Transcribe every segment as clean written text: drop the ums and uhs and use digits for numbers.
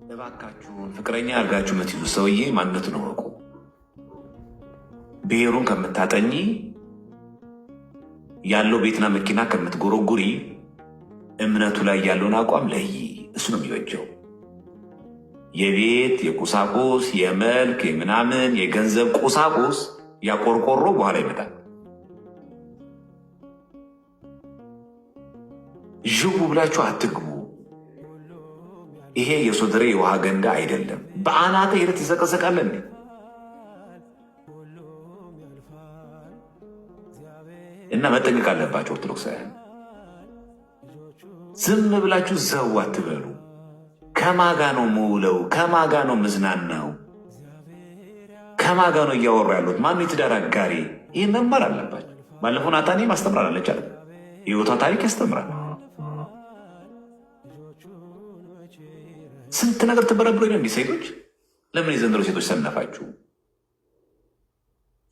እባካችሁን ፍቅረኛ አድርጋችሁ የምትይዙ ሰውዬ ማንነቱን እወቁ። ብሔሩን ከምታጠኚ፣ ያለው ቤትና መኪና ከምትጎረጉሪ፣ እምነቱ ላይ ያለውን አቋም ለይ። እሱ ነው የሚበጀው። የቤት የቁሳቁስ የመልክ የምናምን የገንዘብ ቁሳቁስ ያቆርቆሮ በኋላ ይመጣል። ዥቡ ብላችሁ አትግቡ። ይሄ የሶደሬ የውሃ ገንዳ አይደለም። በአናተ ሄደህ ትዘቀዘቃለህ። እና መጠንቀቅ አለባቸው ኦርቶዶክሳውያን። ዝም ብላችሁ ዘው አትበሉ። ከማጋ ነው ምውለው? ከማጋ ነው ምዝናናው? ከማጋ ነው እያወሩ ያሉት? ማነው የትዳር አጋሪ? ይህ መማር አለባቸው። ባለፈው ናታኔ ማስተምራል አለች አለ የህይወቷ ታሪክ ያስተምራል። ስንት ነገር ትበረብሮ የለ እንዲህ ሴቶች። ለምን የዘንድሮ ሴቶች ሰነፋችሁ?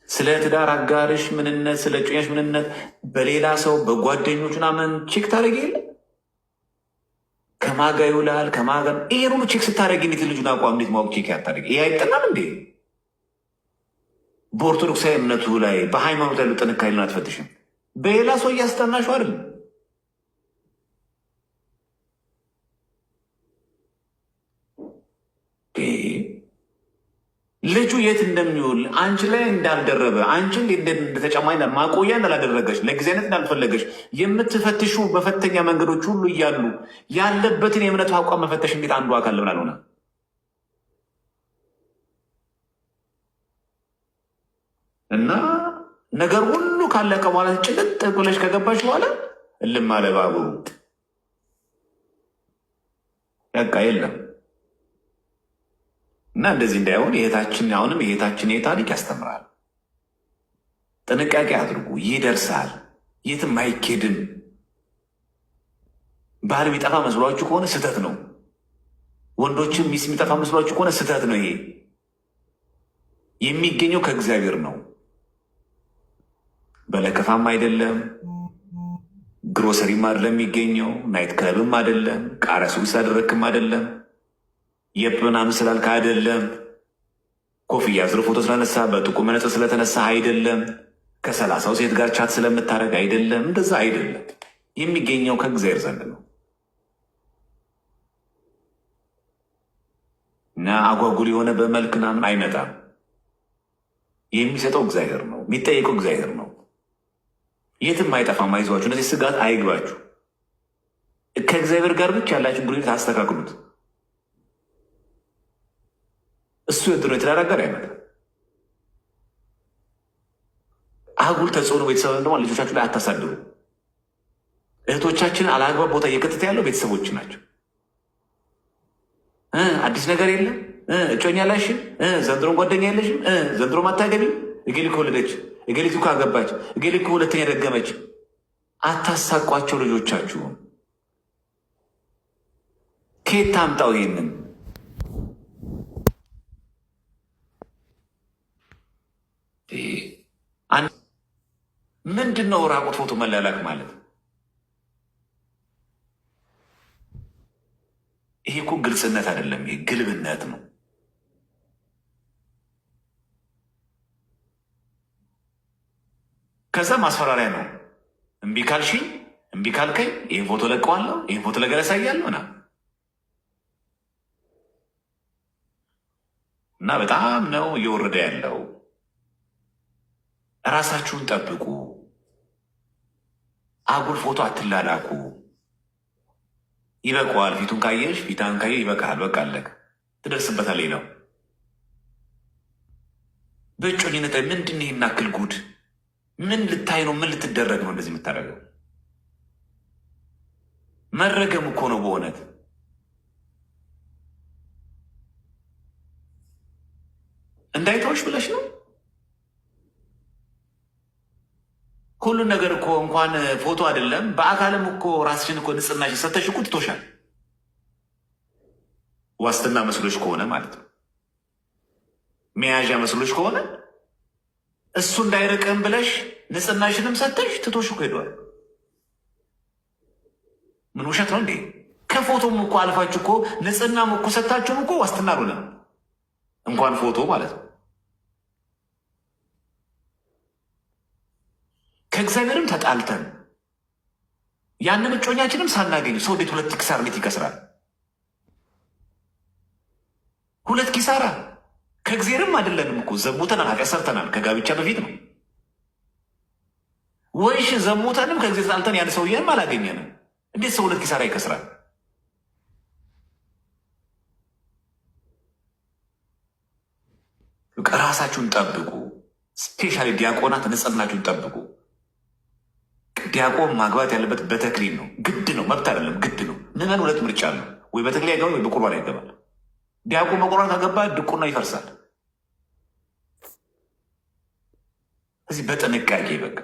ስለ ትዳር አጋርሽ ምንነት፣ ስለ እጮኛሽ ምንነት በሌላ ሰው በጓደኞች ምናምን check ታደርጊ የለ ከማጋ ይውላል ከማጋ ይሄን ሁሉ check ስታደርጊ እንዴት ልጁን አቋም እንዴት ማወቅ check ያታደርጊ? ይሄ አይጠናም እንዴ? በኦርቶዶክሳዊ እምነቱ ላይ በሃይማኖት ያለው ጥንካሬ ልን አትፈትሽም? በሌላ ሰው እያስጠናሽው አይደለም። ልጁ የት እንደሚውል አንቺ ላይ እንዳልደረበ አንቺ እንደተጨማሪ ማቆያ እንዳላደረገች ለጊዜነት እንዳልፈለገች የምትፈትሹ መፈተኛ መንገዶች ሁሉ እያሉ ያለበትን የእምነቱ አቋም መፈተሽ እንዴት አንዱ አካል ለምን አልሆነ? እና ነገር ሁሉ ካለቀ በኋላ ጭልጥ ብለሽ ከገባሽ በኋላ እልም አለ ባቡሩ። በቃ የለም። እና እንደዚህ እንዳይሆን የእህታችን አሁንም የእህታችን ታሪክ ያስተምራል። ጥንቃቄ አድርጉ። ይደርሳል፣ የትም አይኬድም። ባል የሚጠፋ መስሏችሁ ከሆነ ስህተት ነው። ወንዶችም ሚስት የሚጠፋ መስሏችሁ ከሆነ ስህተት ነው። ይሄ የሚገኘው ከእግዚአብሔር ነው። በለከፋም አይደለም፣ ግሮሰሪም አይደለም የሚገኘው፣ night club ም አይደለም፣ ቃሪያ ሱቅ ስላደረግክም አይደለም፣ የፕ ምናምን ስላልክ አይደለም፣ ኮፍያ አዝሮ ፎቶ ስላነሳ በጥቁር መነጽር ስለተነሳ አይደለም፣ ከ30ው ሴት ጋር chat ስለምታደርግ አይደለም። እንደዛ አይደለም። የሚገኘው ከእግዚአብሔር ዘንድ ነው። እና አጓጉል የሆነ በመልክ ምናምን አይመጣም። የሚሰጠው እግዚአብሔር ነው። የሚጠየቀው እግዚአብሔር ነው። የትም አይጠፋም። አይዟችሁ፣ እነዚህ ስጋት አይግባችሁ። ከእግዚአብሔር ጋር ብቻ ያላችሁን ግንኙነት አስተካክሉት። እሱ የድሮ የትዳር አጋር አይመጣም። አጉል ተጽዕኖ ቤተሰብ ደግሞ ልጆቻችሁ ላይ አታሳድሩ። እህቶቻችንን አላግባብ ቦታ እየከተተ ያለው ቤተሰቦች ናቸው። አዲስ ነገር የለም፣ እጮኛ ላሽም፣ ዘንድሮም ጓደኛ የለሽም፣ ዘንድሮም አታገቢም፣ እገሌ እኮ ወለደች፣ እገሊቱ እኮ አገባች፣ እገሌ እኮ ሁለተኛ ደገመች። አታሳቋቸው ልጆቻችሁን። ከየት ታምጣው ይሄንን? ምንድን ነው ራቁት ፎቶ መላላክ ማለት? ይሄ እኮ ግልጽነት አይደለም፣ ይሄ ግልብነት ነው። ከዛ ማስፈራሪያ ነው። እምቢ ካልሽኝ፣ እምቢ ካልከኝ ይህን ፎቶ ለቀዋለሁ፣ ይህን ፎቶ ለገለ ያሳያለሁ ና እና በጣም ነው እየወረደ ያለው። እራሳችሁን ጠብቁ። አጉል ፎቶ አትላላኩ። ይበቃዋል። ፊቱን ካየሽ ፊታን ካየ ይበቃል። በቃ አለቀ። ትደርስበታል። ሌላው በእጮኝነት ላይ ምንድን ነው ይህን ያክል ጉድ? ምን ልታይ ነው? ምን ልትደረግ ነው እንደዚህ የምታደርገው? መረገም እኮ ነው በእውነት። እንዳይተውሽ ብለሽ ነው ሁሉን ነገር እኮ እንኳን ፎቶ አይደለም በአካልም እኮ ራስሽን እኮ ንጽህናሽን ሰተሽ እኮ ትቶሻል። ዋስትና መስሎች ከሆነ ማለት ነው፣ መያዣ መስሎች ከሆነ እሱ እንዳይርቅም ብለሽ ንጽህናሽንም ሰተሽ ትቶሽ እኮ ሄዷል። ምን ውሸት ነው እንዴ? ከፎቶም እኮ አልፋችሁ እኮ ንጽህናም እኮ ሰታችሁም እኮ ዋስትና አልሆነም። እንኳን ፎቶ ማለት ነው። ከእግዚአብሔርም ተጣልተን ያንን እጮኛችንም ሳናገኝ ሰው እንዴት ሁለት ኪሳራ እንዴት ይከስራል? ሁለት ኪሳራ ከእግዚአብሔርም አይደለንም እኮ ዘሙተናል፣ ኃጢአት ሰርተናል። ከጋብቻ በፊት ነው ወይሽ ዘሙተንም ከእግዚአብሔር ተጣልተን ያን ሰውዬንም አላገኘንም። እንዴት ሰው ሁለት ኪሳራ ይከስራል? ራሳችሁን ጠብቁ። Specially ዲያቆናት ንጽህናችሁን ጠብቁ። ዲያቆን ማግባት ያለበት በተክሊል ነው። ግድ ነው፣ መብት አይደለም፣ ግድ ነው። ምዕመን ሁለት ምርጫ ነው፣ ወይ በተክሊል ያገባል ወይ በቁርባን ያገባል። ዲያቆን በቁርባን ካገባ ድቁና ይፈርሳል። እዚህ በጥንቃቄ በቃ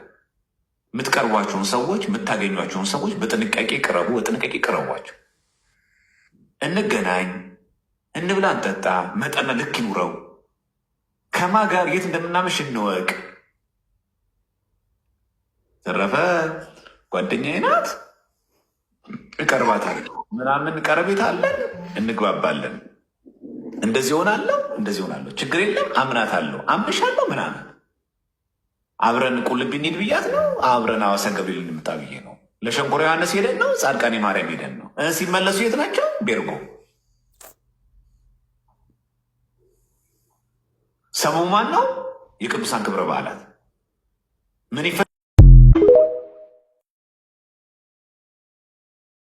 የምትቀርቧቸውን ሰዎች የምታገኟቸውን ሰዎች በጥንቃቄ ቅረቡ፣ በጥንቃቄ ቅረቧቸው። እንገናኝ፣ እንብላ፣ እንጠጣ፣ መጠነ ልክ ይኑረው። ከማ ጋር የት እንደምናመሽ እንወቅ። ተረፈ ጓደኛዬ ናት፣ እቀርባታለሁ፣ ምናምን ቀረቤታ አለን፣ እንግባባለን። እንደዚህ ሆናለሁ፣ እንደዚህ ሆናለሁ፣ ችግር የለም፣ አምናታለሁ፣ አምንሻለሁ ምናምን አብረን ቁልቢ እንሂድ ብያት ነው። አብረን ሐዋሳ ገብርኤል እንምጣ ብዬ ነው። ለሸንኮራ ዮሐንስ ሄደን ነው። ጻድቃኔ ማርያም ሄደን ነው። ሲመለሱ የት ናቸው? ቤርጎ። ሰሙ ማን ነው? የቅዱሳን ክብረ በዓላት ምን ይፈ